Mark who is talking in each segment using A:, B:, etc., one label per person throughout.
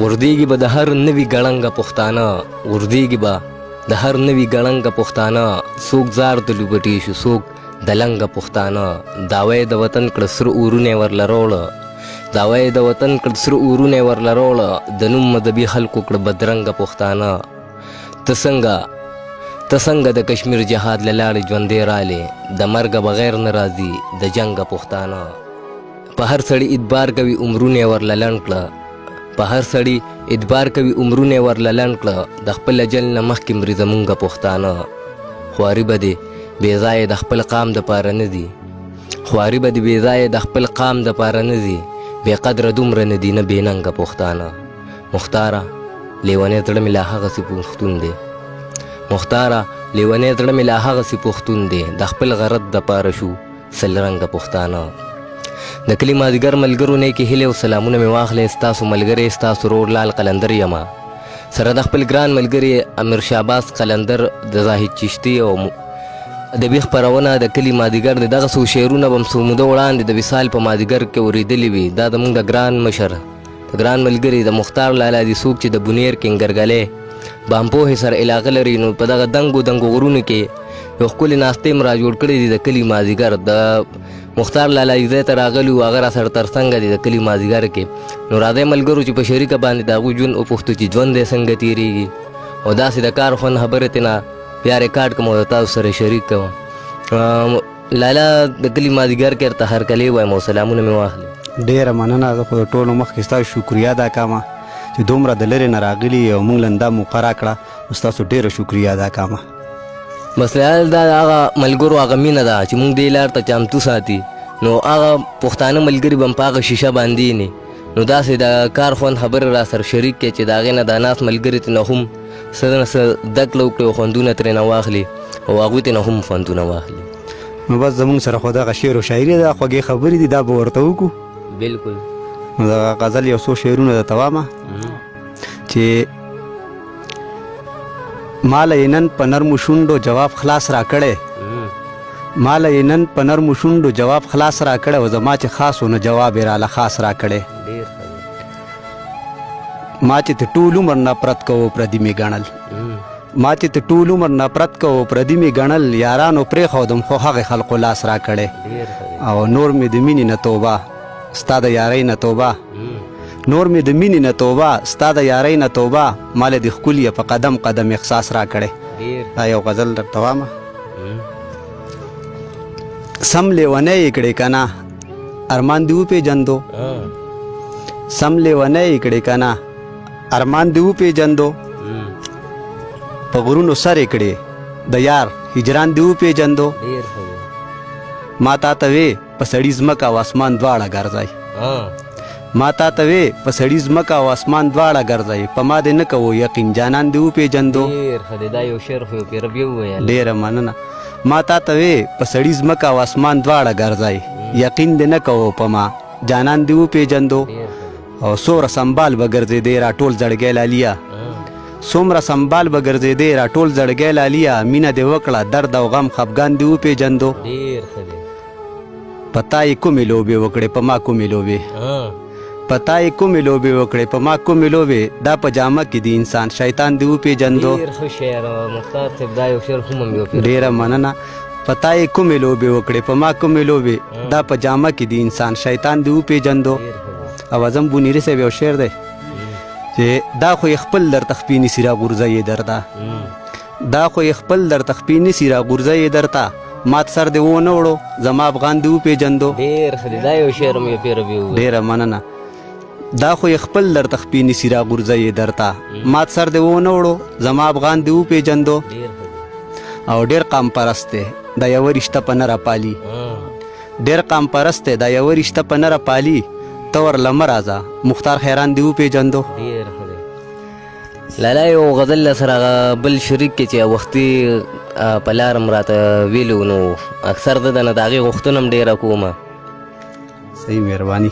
A: غوردېږي به د هر نوي ګړنګه پښتانه، غوردېږي به د هر نوي ګړنګه پښتانه، څوک ځار د لوبټې شو څوک د لنګه پښتانه، دعوه یې د وطن کړه سره اورونه یې ورله راوړه، دعوه یې د وطن کړه سره اورونه یې ورله راوړه، د نوم مذهبي خلکو کړه بدرنګه پښتانه. ته څنګه ته څنګه د کشمیر جهاد له لاړې ژوندی رالې، د مرګه بغیر نه راځي د جنګه پښتانه. په هر سړي ادبار کوي عمرونه یې ورله لنډ کړه، په هر سړي ادبار کوي عمرونه یې ورله لنډ کړه، د خپل اجل نه مخکې مري زمونږه پښتانه. خواري به دې بې ځایه د خپل قام دپاره نه ځي، خواري به دې بې ځایه د خپل قام دپاره نه ځي، بې قدره دومره نه دي نه بې ننګه پښتانه. مختاره لیونی زړه مې لا هغسې پښتون دی، مختاره لیونی زړه مې لا هغسې پښتون دی، د خپل غرض دپاره شو سل رنګه پښتانه. د کلي مازیګر ملګرو نیکې هیلې او سلامونه مې واخلئ. ستاسو ملګری ستاسو رور لال قلندر یمه، سره د خپل ګران ملګري امیر شهباز قلندر د زاهد چشتي او ادبي خپرونه د کلي مازیګر د دغه څو شعرونه به م څو موده وړاندې د وصال په مازیګر کې اورېدلي وي. دا زموږ د ګران مشر د ګران ملګري د مختار لالا دي، څوک چې د بونیر کنګرګلې بامپوهې سره علاقه لري، نو په دغه دنګو دنګو غرونو کې یو ښکلې ناستې هم را جوړ کړي دي. د کلي مازیګر د مختار لالا ځای ته راغلي وو، هغه را سره تر څنګه دی د کلي مازیګر کې. نو راځئ ملګرو چې په شریکه باندې د هغوی ژوند وپوښتو چې ژوند یې څنګه تېرېږي، او داسې د کار خوند خبرې ترېنه بیا ریکارډ کوم او د تاسو سره شریک کوم. لالا د کلي مازیګر کې درته هرکلی وایم او سلامونه مې واخلئ.
B: ډېره مننه، زه خو د ټولو مخکې ستاسو شکریه ادا کوم چې دومره د لرې نه راغلي او موږ له دا موقع راکړه، نو ستاسو ډېره شکریه ادا کوم.
A: بس لالا دا د هغه ملګرو هغه مینه ده چې موږ دې لار ته چامتو ساتي، نو هغه پښتانه ملګري به هم په هغه شیشه باندې ني، نو داسې د کار خوند خبرې را سره شریک کړي چې د هغې نه دا ناست ملګري ترېنه هم څه نه څه زده کړه وکړي او خوندونه ترېنه واخلي او هغوی ترېنه هم خوندونه واخلي.
B: نو بس زمونږ سره خو دغه شعر او شاعري ده، خوږې خبرې دي، دا به ورته وکړو.
A: بالکل.
B: نو دغه غزل یو څو شعرونه درته وامه چې ماله یې نن په نرمو شونډو جواب خلاص راکړی، ماله یې نن په نرمو شونډو جواب خلاص راکړی او زما چې خاص و نو جواب یې راله خاص راکړی. ما چې ته ټول عمر نفرت کوو پردي مې ګڼل، ما چې ته ټول عمر نفرت کوو پردي مې ګڼل، یارانو پرېښودم خو هغې خلقو لاس راکړی. او نور مې د مینې نه توبه ستا د یارۍ نه توبه، نور مې د مینې نه توبه ستا د یارۍ نه توبه، ما له دې ښکلیه په قدم قدم احساس راکړی. دا یو غزل درته وامه. سم لیونی یې کړې که نه ارمان دې وپېژندو، سم لیونی یې کړې که نه ارمان دې وپېژندو، په غرونو سر یې کړې د یار هجران دې وپېژندو. ما تا ته وې په سړي ځمکه او اسمان دواړه ګرځی، ما تا ته وې په سړي ځمکه او اسمان دواړه ګرځی، په ما دې نه کوو یقین جانان دې وپېژندو.
A: ډېر ښه دی، دا یو شعر خو یو پېره بیا وویل.
B: ډېره مننه. ما تا ته وې په سړي ځمکه او اسمان دواړه ګرځی، یقین دې نه کوو په ما جانان دې وپېژندو. او څومره سمبال به ګرځېدې را ټول زړګی لالیه، څومره سمبال به ګرځېدې را ټول زړګی لالیه، مینه دې وکړه درد او غم خفګان دې وپېژندو.
A: ډېر ښه دی.
B: په تا یې کومې لوبې وکړې په ما کومې لوبې، په تا یې کومې لوبې وکړې په ما کومې لوبې، دا په جامه کې دی انسان شیطان دې وپېژندو.
A: ډېر ښه شعر مختار صاحب، دا یو شعر هم یو پېر.
B: ډېره مننه. په تا یې کومې لوبې وکړې په ما کومې لوبې، دا په جامه کې دی انسان شیطان دې وپېژندو. او اعظم بونیري صاحب یو شعر دی چې دا خو یې خپل درته خپې نیسي را غورځه یې درته، دا خو یې خپل درته خپې نیسي را غورځه یې درته، مات سر دې و نه وړو زما افغان دې وپېژندو.
A: ډېر ښه دی، دا یو شعر هم یو پېره بیا وویل.
B: ډېره مننه. دا خو یې خپل درته خپې نیسي را غورځه یې درته، مات سر دې و نه وړو زما افغان دې وپېژندو. او ډېر قام پرست دی دا یوه رشته په نره پالي، ډېر قام پرست دی دا یوه رشته په نره پالي، ته ورله مه راځه مختار خیران دې وپېژندو.
A: ډېر ښه دی لالا. یو غزل له سره هغه بل شریک کې چې وختي په لار هم راته ویلي وو، نو اکثر د ده نه د هغې غوښتنه هم ډېره کومه.
B: صحیح، مهرباني.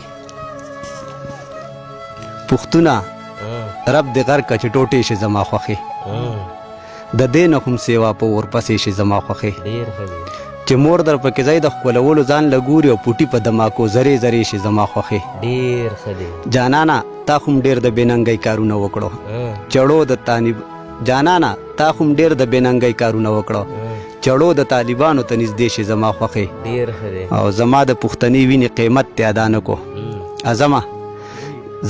B: پښتونه رب دې غرق که چې ټوټې شي زما خوښې، د دې نه هم سیوا په ورپسې شي زما خوښې، چې مور در پکې ځای د ښکلولو ځان له ګوري او پوټي په دماکو زرې زرې شي زما خوښې.
A: ډېر ښه دی
B: جانانه. تا خو ډیر د بېننګۍ کارونه وکړو. چړو د طالب جانانا، تا خو ډیر د بېننګۍ کارونه وکړو، چړو د طالبانو ته نږدې شي زما خوښې.
A: ډیر ښه دی.
B: او زما د پښتنې وینې قیمت ته ادا نه کو، ازما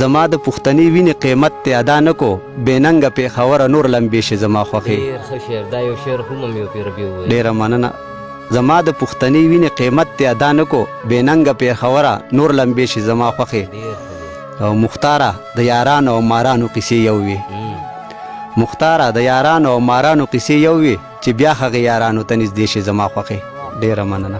B: زما د پښتنې وینې قیمت ته ادا نه کو، بېننګه پېښوره نور لمبې شي زما خوښې.
A: ډیر ښه شعر دا، یو شعر هم یو پیر بیا ووایي.
B: ډیره مننه. زما د پښتنې وینې قیمت ته ادا نه کو، بېننګه پېښوره نور لمبې شي زما خوښې.
A: ډیر ښه دی.
B: او مختاره د یارانو او مارانو قصې یو وي، مختاره د یارانو او مارانو قصې یو وي، چې بیا هغه یارانو ته نږدې شي زما خوښې. ډیره مننه.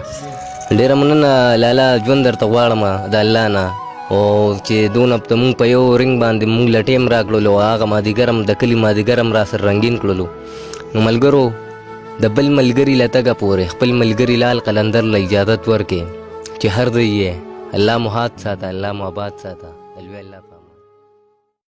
A: ډیره مننه لالا، ژوند درته غواړم د الله نه، او چې دونه ته مونږ په یو رنګ باندې مونږ له ټیم راکړلو، هغه مازدیګر هم د کلي مازدیګر هم را سره رنګین کړلو. نو ملګرو، د بل ملګري له تګه پورې خپل ملګري لال قلندر له اجازت ورکې، چې هر ځای یې الله مو هات ساته، الله مو آباد ساته.